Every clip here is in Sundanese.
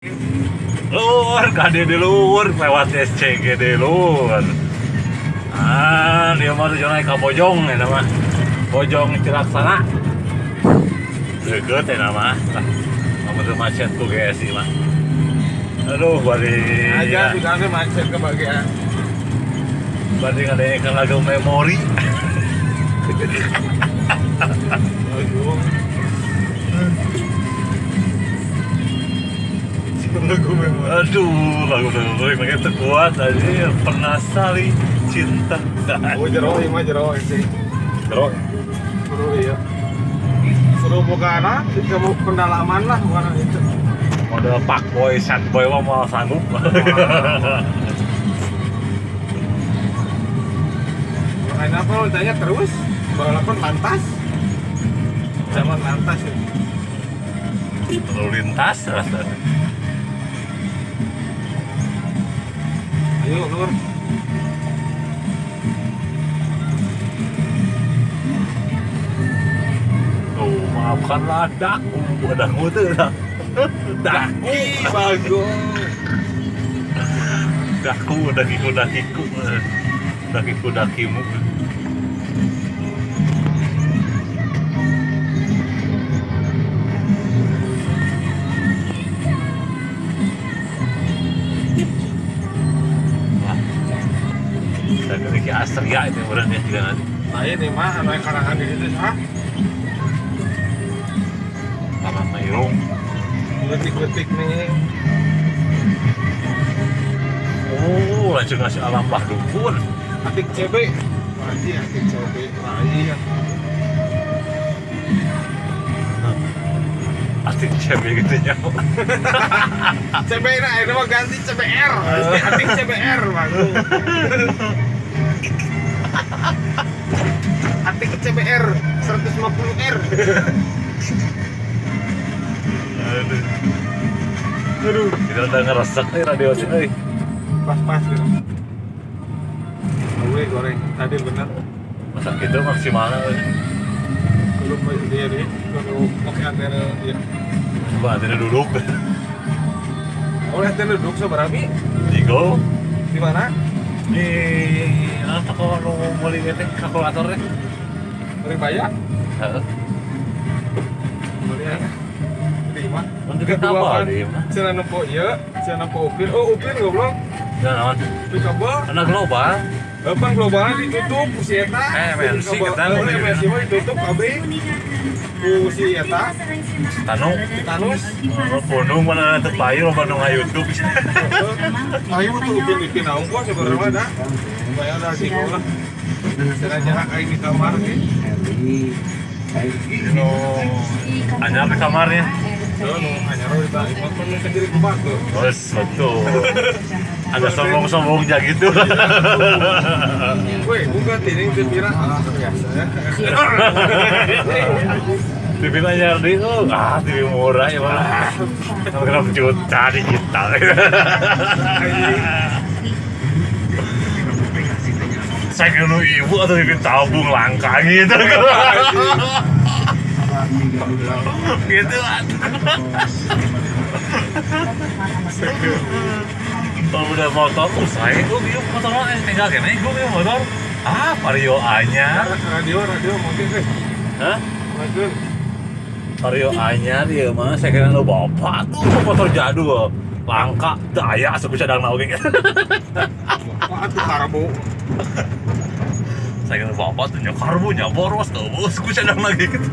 Lur, kade di lur, lewat SCG di lur. Ah, dia mah tujuan ka Bojong ya nama. Bojong Cilaksana. Deket ya nama. Lah, kamu tuh macet ku GSI mah. Aduh, bari Aja sudah macet kebagian. Bari ngadengekeun lagu memori. Aduh. Lagu memori. Aduh, lagu memori makin terkuat aja pernah saling cinta. Oh, jero ieu mah jero sih. Jero. Seru iya. Seru bukan kamu pendalaman lah bukan itu. Model pak boy, sad boy mah mau sanggup. Makanya apa lo tanya terus? Balapan lantas. Zaman lantas ya. Lalu lintas rasa. Ayo lur. Tuh, maafkanlah daku, daku tuh dah. Daku, bagus. Daku, dakiku, dakiku, dakiku, dakimu. Saya Astria itu yang ya juga nanti. Nah ini mah anu karangan di situ sah. Taman Mayung. Letik-letik nih. Oh, langsung ngasih alam bah dukun. Atik CB. Lagi atik CB lain. Atik CB gitu nya. CB nah ini mah ganti CBR. Atik CBR bagus. Atik CBR 150R. Aduh. Aduh, kita udah ngeresek nih radio sini. Pas-pas gitu. Gue goreng tadi bener. Masa gitu maksimalnya. Belum dia nih, kalau pakai antena ya. Coba antena duduk. Oh, antena duduk seberapa? Digo. Di mana? Di toko nu meuli teh kalkulator teh. Ribaya? Heeh. Beli ya. Di mana? Kedua kan. Cenah nempo ieu, cenah nempo Upin. Oh, Upin goblok. Nah, naon? Kabel. Karena global. Bang globalnya ditutup ku si eta. MNC kita. MNC mah ditutup kabeh. Ku si eta. Tanu. Tanus. Gunung mana teu payu loba nu nga-YouTube. Ayo tuh Upin Ipin naung gua sebenarnya dah. Bayar dah sih gua lah. Cenah jarak aing di kamar ge. Nu anyar di kamarnya. Tuh nu anyar di kamar kan sendiri kubak tuh. Terus betul. Ada sombong-sombongnya gitu. Woi, bukan ini itu pira ah biasa ya. TV anyar di oh, ah TV murah ya malah. Berapa juta digital. Saya kena ibu atau TV tabung langka gitu. Gitu kalau udah motor, usai gue biung motor mah tinggal kene gue biung motor. Ah, Vario anyar. Radio mungkin sih. Hah? Mungkin. Vario anyar ieu mah saya kira lu bapak tuh motor jadul. Langka, daya asup cadang oge. Bapak tuh karbo. Saya kira bapak tuh nya karbo nya boros tuh, bos ku cadang lagi gitu.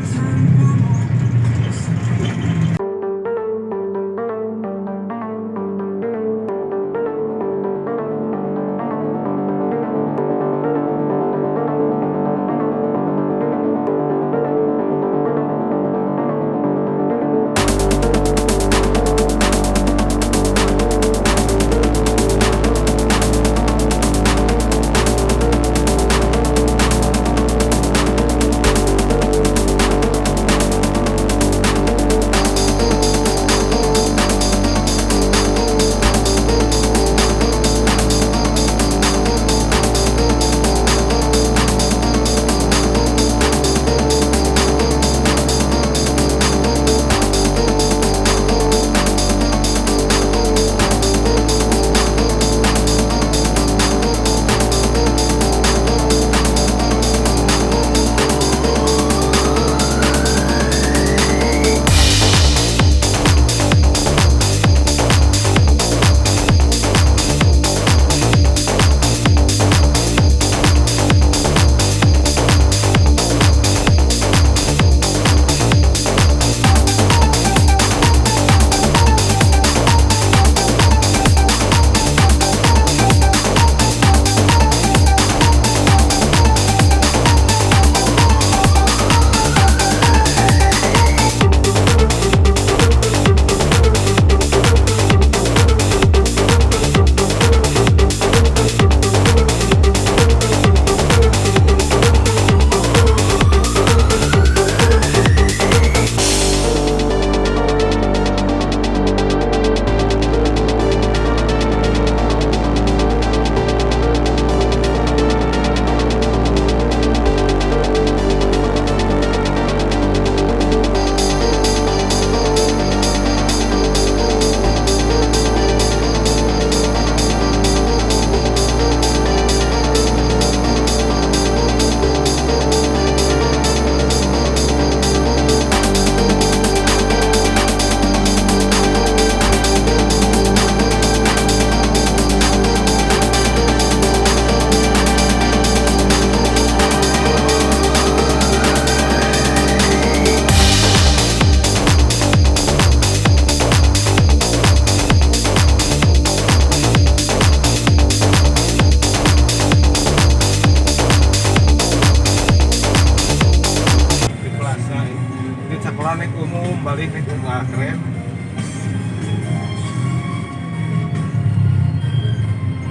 Nah, keren.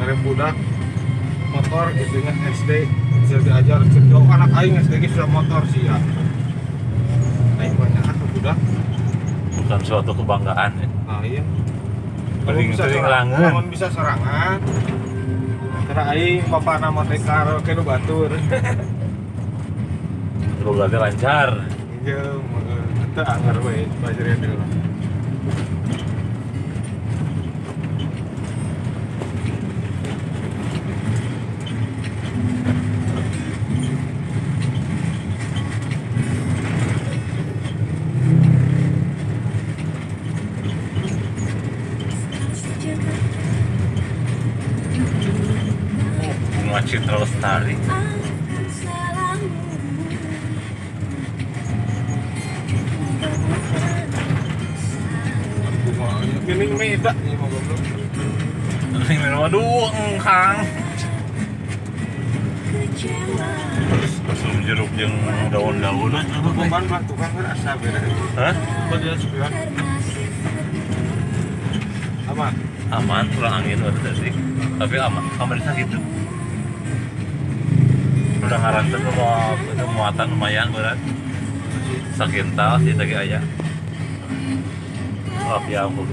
Mere budak motor gitu nya SD bisa diajar cendok anak aing SD ge sudah motor sih ya. Aing banyak ah budak. Bukan suatu kebanggaan ya. Nah, iya. Paling lamun bisa sorangan. Karena aing bapana motor karaoke nu batur. Berarti lancar. Iya, itu anggar we belajarnya dulu. Bunga Citra Lestari. Ini meda nih mau goblok. Ini minum aduh engkang. Asam jeruk yang daun-daunan. Beban mah tukang kan asa beda. Hah? Kok dia suka? Aman. Aman, kurang angin waktu tadi. Tapi aman, pemerintah gitu. Udah ngaranten itu muatan lumayan berat. Sakintal sih tadi ayah. Maaf ya aku.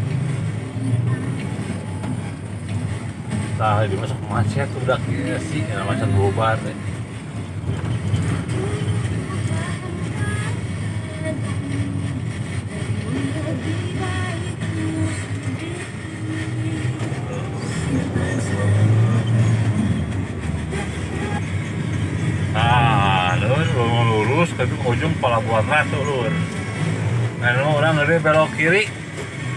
Nah, ini masuk macet udah sih, macet bubar. Nah, lur, lurus ke ujung Pelabuhan Ratu lur. Nah, orang dari belok kiri.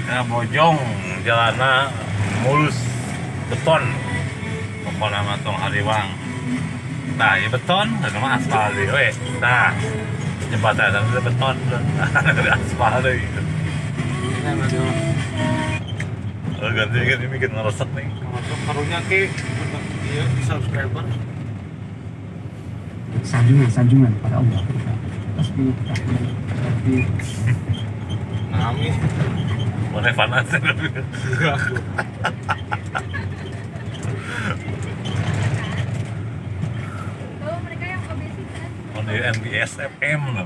Nah, Bojong jalana mulus beton pokoknya mah tong hariwang. Nah, ya beton, nama aspal deh, weh. Nah, jembatan itu beton, nah, aspal deh. Oh, ganti bikin ngeresek nih. Masuk karunya ke dia di subscriber. Sanjungan pada Allah kita. Tasbih, tahmid, takbir. Nah, amin. Mana panas ya? Oh, mereka yang obesitas. Mana NBS FM loh.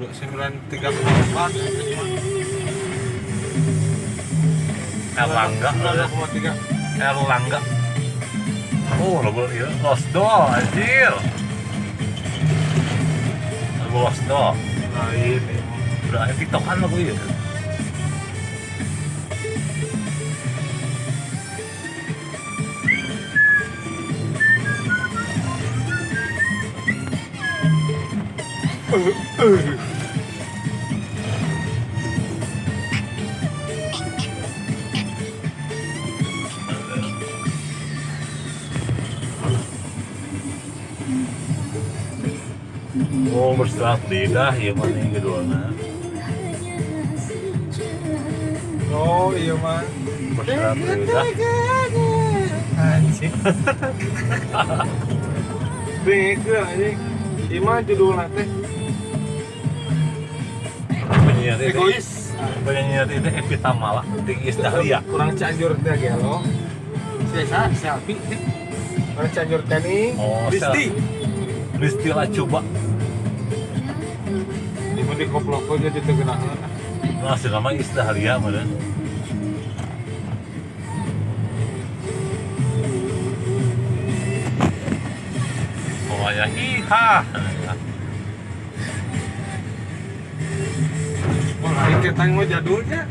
93,4. Erlangga. 9,3. Erlangga. Oh, lagu itu Lost Doll, anjir. Lagu Lost Doll. Nah, ini. Udah TikTokan lagu itu. Oh, berserat lidah ya mana yang kedua nah. Oh iya man. Berserat lidah. Anjing. Dengekeun anjing. Ima judulna teh. Penyanyi egois. Penyanyi itu Evita Mala, Tinggi Dahlia. Kurang Cianjur teh gelo. Si selfie teh. Kurang Cianjur teh nih. Oh, Listi. Listi lah coba. Di mana koplok aja di tegenahan. Nah, si nama Isdahlia mana? Oh ya, hiha. Oh, lain ketang mau jadulnya.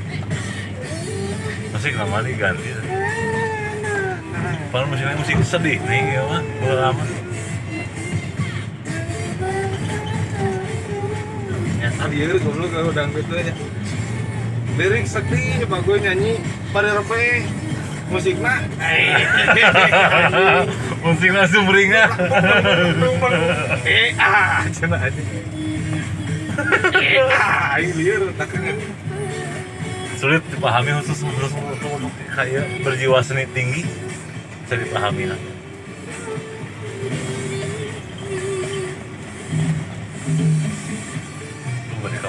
Masih nama diganti. Padahal musiknya musik sedih nih, ya mah, udah lama. Lieur goblok kalau dangdut aja. Lirik sedih bagus nyanyi pada repe musikna. Musikna sumringna. Ah cenah aja. Ah ini lieur takkan. Sulit dipahami khusus untuk kayak berjiwa seni tinggi bisa dipahami lah.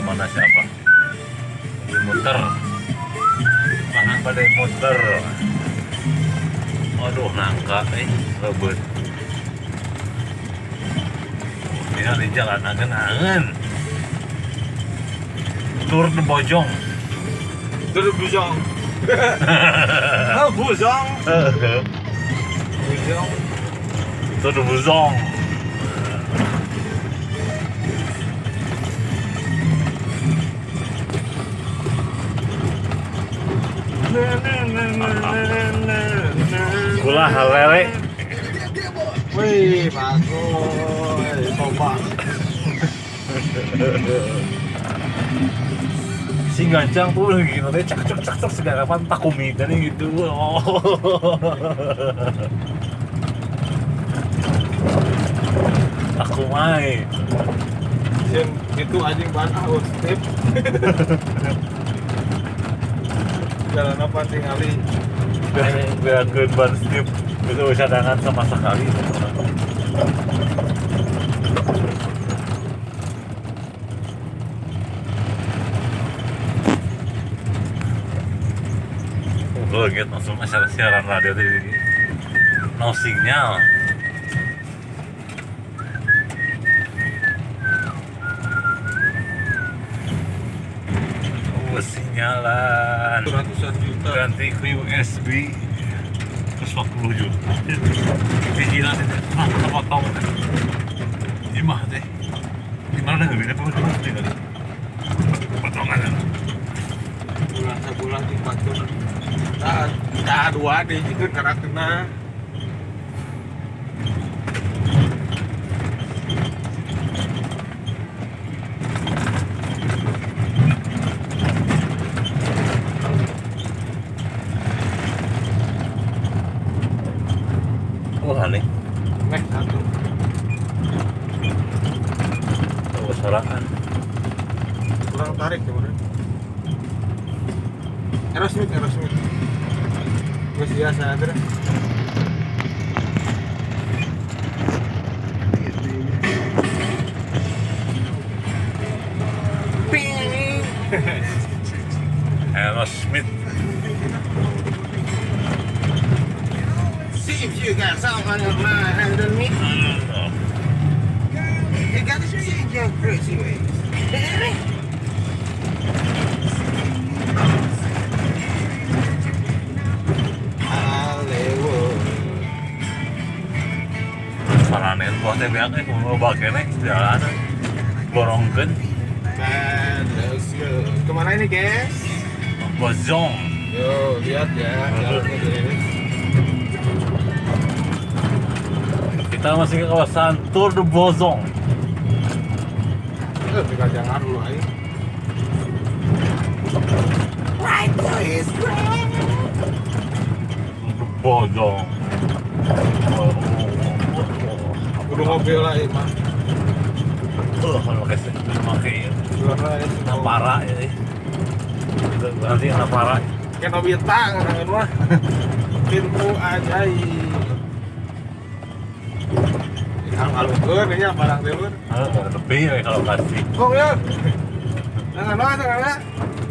Mana siapa? Muter. Bahan pada muter. Aduh nangka rebut. Tinggal di jalan angen-angen. Tur de Bojong. Tur de Bojong. Oh, Bojong. Bojong. Tur de Bojong. Gula lele. Wih, bagus. Coba. Si gancang tuh gitu teh cak cak cak cak segala kapan takumi tadi gitu. Oh. Takumai. Itu anjing ban aus tip. Jalan apa tingali? Beakeun ban stip itu cadangan sama sekali. Kaget langsung acara siaran radio tadi. No signal. Oh, sinyalan. Ratusan juta. Ganti ke USB terus 40 juta. Pijilan itu potong. Gimana teh? Gimana dah beda apa tinggal. Potongan. Bulan sebulan di patur. Nah, dua deh itu karena kena. Oh, aneh. Nek satu. Oh, sorangan. Kurang tarik ya, bro. Aerosmith. Terus biasa aja. Ping. Aerosmith. See if you got something on your mind than me. You gotta change your crazy ways. Paranen buah teh beak eh kumaha bakene jalan borongkeun. Kemana ini guys? Bojong. Yo, lihat ya jalannya guys. Kita masih ke kawasan Tour de Bojong. Tinggal jangan dulu ayo. Right boys. Bojong. Udah mobil lah mah. Kalau pakai pakai Napara ya. Nanti Napara. Kayak Nobita ngarang mah. Pintu ajaib. Kalau alungkeun nya barang teh lur. Lebih we kalau kasih. Kok ya? Jangan lah, jangan lah.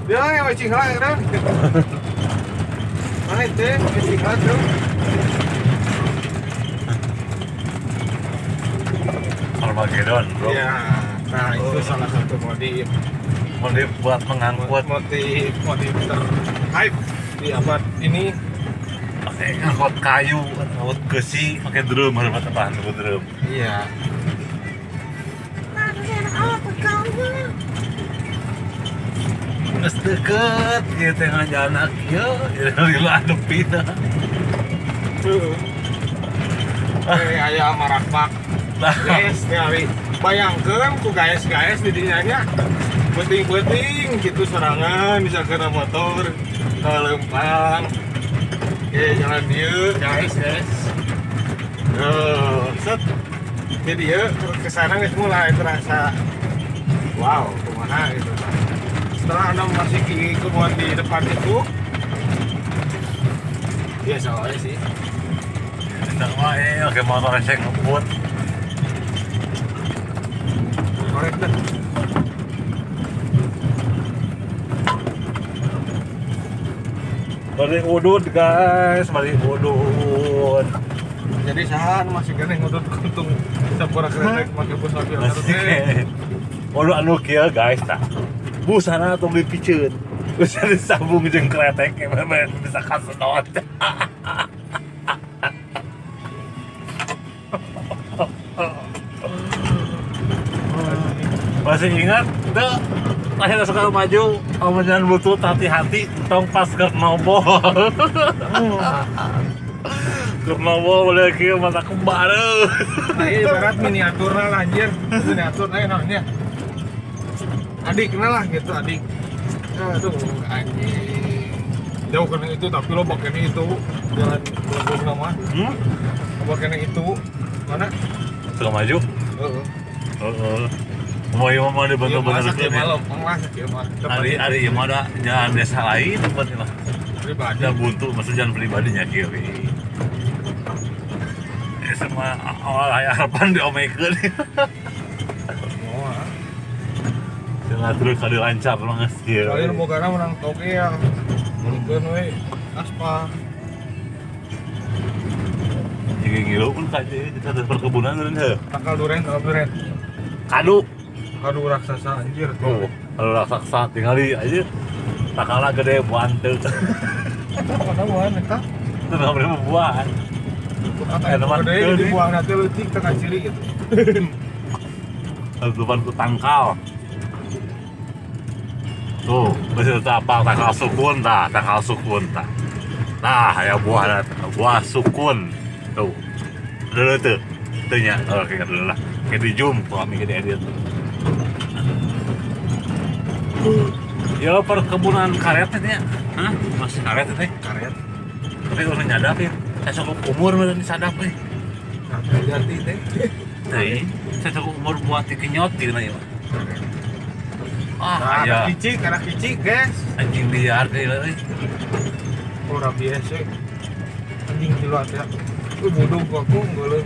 Dia yang wacing lah kan. Mana itu? Wacing lah tuh. Armageddon, bro. Ya, nah itu salah satu modif. Modif buat mengangkut. Motif ter-hype di abad ini. Pakai ngangkut kayu, ngangkut besi, pakai drum, harus bahan drum. Iya. Nges deket, gitu yang jalan ya, jadi lu adepin. Tuh. Kayak marakpak. Guys, tinggal bayangkan ku guys-guys di dinya penting-penting gitu serangan bisa kena motor lempang. Oke, jalan dia guys. Tuh, set. Jadi ya kesana guys mulai terasa wow, kemana gitu. Setelah Anda memasuki kebun di depan itu, biasa aja sih. Sama oke motor saya ngebut. Korek dah. Bari udud guys, bari udud. Jadi sahan masih kena ngudut kuntung sampura kretek make bus lagi teh. Waduh anu kieu guys tah. Busana tong dipiceun. Bisa disambung jeung kretek bisa kasedot. Masih ingat tuh akhirnya suka maju omongan butut hati-hati tong pas keur nobol. Keur nobol boleh kieu mata kembar. Nah, iya ibarat miniatur lah anjir. Miniatur aya naonnya. Adik kenal lah gitu adik. Aduh anjing. Jauh kena itu tapi lo pakai itu jalan belum nama. Pakai itu mana? Suka maju? Heeh. Heeh. Mau ieu mah dibentuk-bentuk ya. Ari ari ieu mah da jalan desa lain tempat mah. Pribadi. Da buntu maksud jalan pribadinya kieu we. Semua awal aya harapan diomekeun. Moal. Cenah terus kali lancar mah geus kieu. Kali bogana menang toge ya. Meulikeun we aspal. Jeung ngilu pun ka dieu di perkebunan eureun heuh. Tangkal duren, tangkal duren. Kadu. Kadu raksasa anjir tuh. Kadu raksasa tingali aja. Takala gede buan teu. Mana buan eta? Teu boleh buan. Kata gede jadi buang nanti leutik tengah ciri gitu. Tutupan ku tangkal. Tuh, masih tetap apa tangkal sukun tah, tangkal sukun tah. Nah, ya buah buah sukun. Tuh. Dulu tuh. Tuh nya, oke dulu lah. Kayak di zoom, kami di edit. Ya perkebunan karet teh. Hah? Masih karet teh? Karet. Tapi udah nyadap ya. Saya cukup umur udah disadap euy. Nah, jadi teh. Teh, saya cukup umur buat dikenyot gitu ya. Ah, nah, ya. Anak kicik, guys. Anjing liar teh euy. Ora biasa. Anjing jilat ya. Lu bodoh kok aku ngeuleun.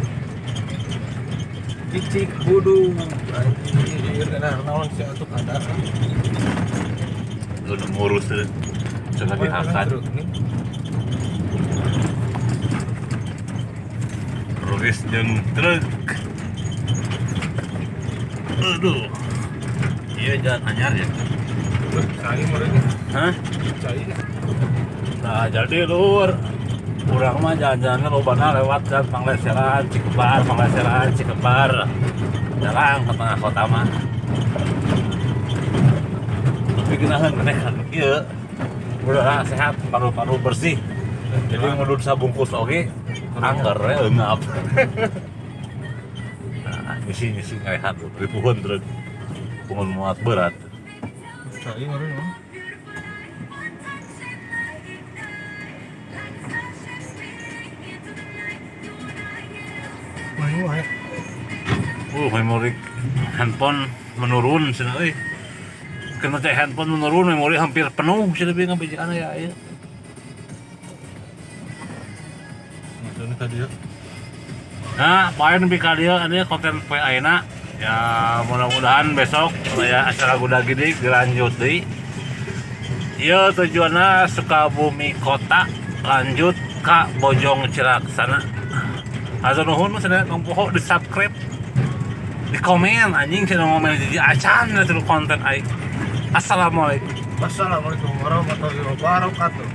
Kicik bodoh. Anjir, nah naon sih atuh kadar. Udah ngurus tuh. Coba diangkat. Rugis jeung truk. Aduh. Iya jalan anyar ya. Cai mereka. Hah? Cai. Nah, jadi lur. Urang mah jalan-jalannya lobana lewat jalan Pangleseran, Cikebar, Pangleseran, Cikebar. Jalan ke tengah kota mah. Tapi genahan keneh kan ieu. Udara sehat, paru-paru bersih. Jadi ngudut sabungkus oge angger we eungap. Nah, ngisi-ngisi ngarehat tuh, di pohon terus. Pohon muat berat. Cai meureun mah. Memori handphone menurun cenah euy. Kena teh handphone menurun, memori hampir penuh cenah bi ngabejikan ya ieu. Maksudnya tadi ya. Nah, paen bi ka dieu anu konten poe ayeuna. Ya mudah-mudahan besok ya acara Guda Gidig dilanjut deui. Ieu tujuanna Sukabumi kota lanjut ka Bojong Cilaksana. Hatur nuhun cenah tong poho di subscribe, di komen anjing cenah ngomen jadi acan atuh konten aing. Assalamualaikum. Wassalamualaikum warahmatullahi wabarakatuh.